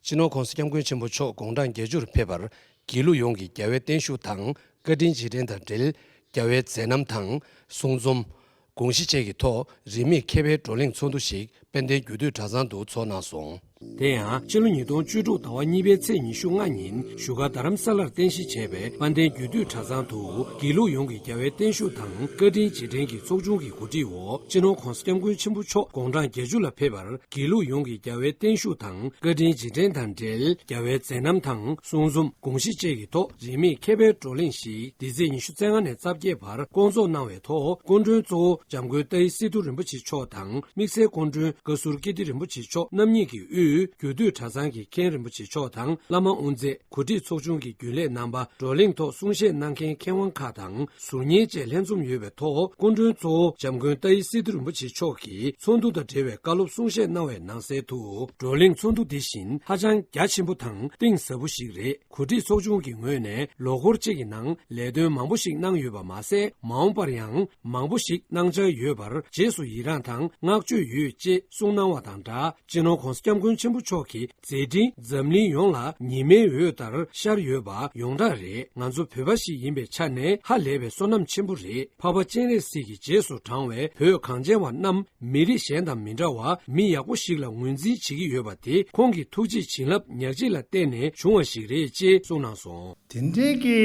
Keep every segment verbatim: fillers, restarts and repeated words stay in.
སྤྱི་ནོར་༸གོང་ས་༸སྐྱབས་མགོན་ཆེན་པོ་མཆོག་དགུང་གྲངས་བརྒྱད་ཅུ་ལ་ཕེབས་པར་དགེ་ལུགས་ཡོངས་ཀྱི་རྒྱལ་བའི་བརྟན་བཞུགས་དང་བཀའ་དྲིན་རྗེས་དྲན་དང་འབྲེལ་རྒྱལ་བའི་མཛད་རྣམ་དང་གསུང་རྩོམ། དགོངས་གཞི་བཅས་ཀྱི་ཐོག་རིས་མེད་མཁས་པའི་བགྲོ་གླེང་ཚོགས་འདུ་ཞིག་དཔལ་ལྡན་རྒྱུད་སྟོད་གྲྭ་ཚང་དུ་ཚོགས་གནང་སོང་། དེ་ཡང་སྤྱི་ལོ་ཉིས་སྟོང་བཅུ་དྲུག་ཟླ་བ་གཉིས་པའི་ཚེས་ཉི་ཤུ་ལྔ་ཉིན་བཞུགས་སྒར་རྡ་རམ་ས་ལར་རྟེན་གཞི་བྱས་པའི་དཔལ་ལྡན་རྒྱུད་སྟོད་གྲྭ་ཚང་དུ་དགེ་ལུགས་ཡོངས་ཀྱི་རྒྱལ་བའི་བརྟན་བཞུགས་དང་བཀའ་དྲིན་རྗེས་དྲན་གྱི་ཚོགས་ཆུང་གི་གོ་སྒྲིག་འོག་སྤྱི་ནོར་༸གོང་ས་༸སྐྱབས་མགོན་ཆེན་པོ་མཆོག་དགུང་གྲངས་བརྒྱད་ཅུ་ལ་ཕེབས་པར་དགེ་ལུགས་ཡོངས་ཀྱི་རྒྱལ་བའི་བརྟན་བཞུགས་དང་བཀའ་དྲིན་རྗེས་དྲན་དང་འབྲེལ་རྒྱལ་བའི་མཛད་རྣམ་དང་གསུང་རྩོམ་དགོངས་གཞི་བཅས་ཀྱི་ཐོག་རིས་མེད་མཁས་པའི་བགྲོ་གླེང་ཞིག་འདི་ཚེས་ཉི་ཤུ་རྩ་ལྔ་ནས་རྩ་བརྒྱད་བར་བསྐོང་ཚོགས་གནང་བའི་ཐོག་སྐུ་མགྲོན་གཙོ་བོ་འཇམ་མགོན་ཏཱ་རིག་སི་ཏུ་རིན་པོ་ཆེ་མཆོག་དང་དམིགས་བསལ་སྐུ་མགྲོན་བཀའ་ཟུར་ཀིརྟི་རིན་པོ་ཆེ་མཆོག་རྣམ་གཉིས་ཀྱིས་དབུས་རྒྱུད་སྟོད་གྲྭ་ཚང་གི་མཁན་རིན་པོ་ཆེ་མཆོག་དང་བླ་མ་དབུ་མཛད་གོ་སྒྲིག་ཚོགས་ཆུང་གི་རྒྱུན་ལས་རྣམ་པ་བགྲོ་གླེང་ཐོག་གསུང་བཤད་གནང་མཁན་མཁས་དབང་ཁག་དང་ཟུར་ཉན་བཅས་ལྷན་འཛོམས་ཡོད་པའི་ཐོག་སྐུ་མགྲོན་གཙོ་བོ་འཇམ་མགོན་ཏཱ་རིག་སི་ཏུ་རིན་པོ་ཆེ་མཆོག་གིས་ཚོགས་འདུ་དང་འབྲེལ་བའི་བཀའ་སློབ་གསུང་བཤད་གནང་བའི་ནང་གསལ་དུ་བགྲོ་གླེང་ཚོགས་འདུ་འདི་བཞིན་ཧ་ཅང་རྒྱ་ཆེན་པོ་དང་གཏིང་ཟབ་པོ་ཞིག་རེད། གོ་སྒྲིག་ཚོགས་ཆུང་གི་ངོས་ནས་ལོ་འཁོར་གཅིག་གི་ནང་ལས་དོན་མང་པོ་ཞིག་གནང་ཡོད་པ་མ་ཟད་མ་འོངས་པར་ཡང་མང་པོ་ཞིག་གནང་འཆར་ཡོད་པར་རྗེས་སུ་ཡི་རངས་དང་བསྔགས་བརྗོད་ཡོད་ཅེས་གསུངས་གནང་བ་དང་སྦྲགས། སྤྱི་ནོར་༸གོང་ས་༸སྐྱབས་མགོན་ཆེན་པོ་མཆོག་གི་མཛད་འཕྲིན་འཛམ་གླིང་ཡོངས་ལ་ཉི་མའི་འོད་ལྟར་ཤར་ཡོད་པ་ཡོངས་གྲགས་རེད། ང་ཚོ་བོད་པ་ཞིག་ཡིན་པའི་ཆ་ནས་ཧ་ལས་པའི་བསོད་ནམས་ཆེན་པོ་རེད། འཕགས་པ་སྤྱན་རས་གཟིགས་ཀྱི་རྗེས་སུ་འབྲང་བའི་བོད་གངས་ཅན་བ་རྣམས་མི་རིགས་གཞན་དང་མི་འདྲ་བར་མི་ཡག་པོ་ཞིག་ལ་ངོས་འཛིན་བྱེད་ཀྱི་ཡོད་པ་དེ་ཁོང་གི་ཐུགས་རྗེ་བྱིན་རླབས་ཉག་གཅིག་ལ་བརྟེན་ནས་བྱུང་བ་ཞིག་རེད་ཅེས་གསུངས་གནང་སོང་། དེ་འདྲའི་གི་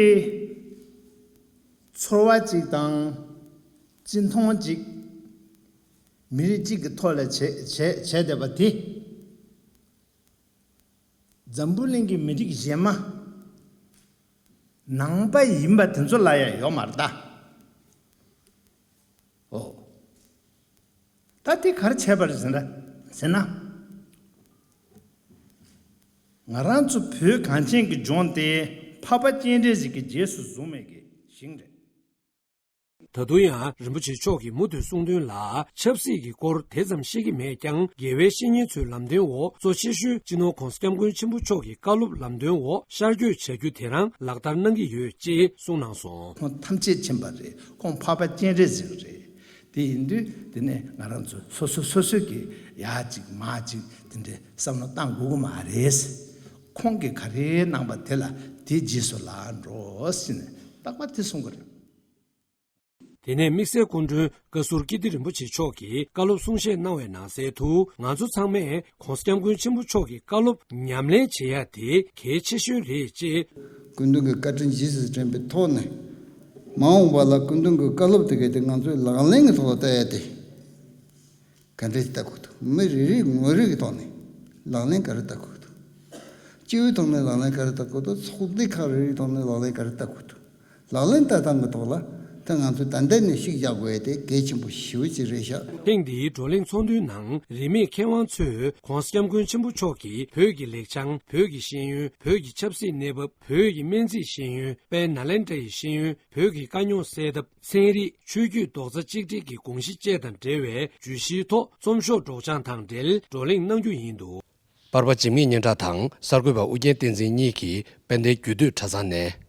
ཚོར་བ་ཅིག་དང་བརྩི་མཐོང་ཅིག་མི་རིགས་གཅིག་གི་ཐོག་ལ་བྱས་བྱས་བྱས་བསྡད་པ་དེ། འཛམ་བུ་གླིང་གི་མི་རིགས་གཞན་མ་ནང་པ་ཡིན་པ་དེ་ཚོ་ལ་ཡང་ཡོད་མ་རེད་ད། ཨོ། ད་དེ་ག་རེ་བྱས་པ་རེད་ཟེར་ན་ཟེར་ན། ང་རང་ཚོ་བོད་གངས་ཅན་གྱི་ལྗོངས་དེ་འཕགས་པ་སྤྱན་རས་གཟིགས་ཀྱི་རྗེས་སུ་བཟུང་བའི་གི་ཞིང་རེད། ད་དུང་ཡང་རིན་པོ་ཆེ་མཆོག་གིས་མུ་མཐུད་གསུངས་དོན་ལ། ཆབ་སྲིད་ཀྱི་སྐོར་དེ་ཙམ་ཤེས་ཀྱི་མེད་ཀྱང་། དགེ་བའི་བཤེས་གཉེན་ཚོའི་ལམ་སྟོན་འོག་གཙོ་ཆེ་ཤོས་སྤྱི་ནོར་༸གོང་ས་༸སྐྱབས་མགོན་ཆེན་པོ་མཆོག་གི་བཀའ་སློབ་ལམ་སྟོན་འོག་ཤར་བསྐྱོད་བྱ་རྒྱུ་དེ་རང་ལག་བསྟར་གནང་གི་ཡོད་ཅེས་གསུངས་གནང་སོང་། ཁོང་ཐམས་ཅད་མཁྱེན་པ་རེད། ཁོང་འཕགས་པ་སྤྱན་རས་གཟིགས་རེད། དེ་ཡིན་དུས་དེ་ནས་ང་རང་ཚོ་སོ་སོ་སོ་སོ་གི་ཡག་ཅིག་མ་ཅིག་དེ་འདྲའི་བསམ་བློ་བཏང་དགོས་ཀྱི་མ་རེད། ཁོང་གིས་ག་རེ་གནང་པ་དེ་ལ་དེ་རྗེས་སུ་ལགས་འགྲོ་ཟེར་ནས་རྟག་པར་དེ་གསུང་གི་རེད། དེ་ནས་དམིགས་བསལ་སྐུ་མགྲོན་བཀའ་ཟུར་ཀིརྟི་རིན་པོ་ཆེ་མཆོག་གིས་བཀའ་སློབ་གསུང་བཤད་གནང་བའི་ནང་གསལ་དུ། ང་ཚོ་ཚང་མས་༸གོང་ས་༸སྐྱབས་མགོན་ཆེན་པོ་མཆོག་གི་བཀའ་སློབ་ཉམས་ལེན་བྱེད་ཡ་དེ་གལ་ཆེ་ཤོས་རེད་ཅེས། སྐུ་མདུན་གྱི་བཀའ་དྲིན་རྗེས་སུ་དྲན་པའི་ཐོག་ནས། མ་འོངས་པ་ལ་སྐུ་མདུན་གྱི་བཀའ་སློབ་དེ་གའི་དེ་ང་ཚོས་ལག་ལེན་གྱི་ཐོག་ལ་བསྟར་ཡ་དེ། ག་འདྲ་ཞིག་བལྟ་དགོས་འདུག་མི་རེ་རེའི་ངོས་རིས་ཀྱི་ཐོག་ནས་ལག་ལེན་ག་རེ་བསྟར་དགོས་འདུག་སྤྱི་པའི་ཐོག་ནས་ལག་ལེན་ག་རེ་བསྟར་དགོས་འདུག་ཚོགས་སྡེ་ཁག་རེ་རེའི་ཐོག་ནས་ལག་ལེན་ག་རེ་བསྟར་དགོས་འདུག་ལག་ལེན་བསྟར་སྟངས་ཀྱི་ཐོག་ལ་ད་ང་ཚོས་ད་ལྟ་ནས་ཤུགས་རྒྱག་དགོས་ཡ་དེ་གལ་ཆེན་པོ་ཞེ་པོ་ཅིག་རེད་ཤག་ཐེངས་འདིའི་བགྲོ་གླེང་ཚོགས་འདུའི་ནང་རིས་མེད་མཁས་དབང་ཚོས་༸གོང་ས་༸སྐྱབས་མགོན་ཆེན་པོ་མཆོག་གིས་བོད་ཀྱི་ལེགས་བྱང་། བོད་ཀྱི་ཤེས་ཡོན། བོད་ཀྱི་ཆབ་སྲིད་གནས་བབ། བོད་ཀྱི་སྨན་རྩིས་ཤེས་ཡོན། དཔལ་ནཱ་ལེནྡྲ་ཡི་ཤེས་ཡོན། བོད་ཀྱི་དཀའ་རྙོག་སེལ་ཐབས། ཚན་རིག་ཆོས་བརྒྱུད་རྡོག་རྩ་གཅིག་སྒྲིལ་གྱི་དགོངས་གཞི་བཅས་དང་འབྲེལ་བའི་བརྗོད་གཞིའི་ཐོག་རྩོམ་ཤོག་སྒྲོག་སྦྱང་དང་འབྲེལ་བགྲོ་གླེང་གནང་རྒྱུ་ཡིན་འདུག་པར་པ་འཇིགས་མེད་སྙན་གྲགས་དང་གསར་འགོད་པ་ཨུ་རྒྱན་བསྟན་འཛིན་གཉིས་ཀྱིས་དཔལ་ལྡན་རྒྱུད་སྟོད་གྲྭ་ཚང་ནས།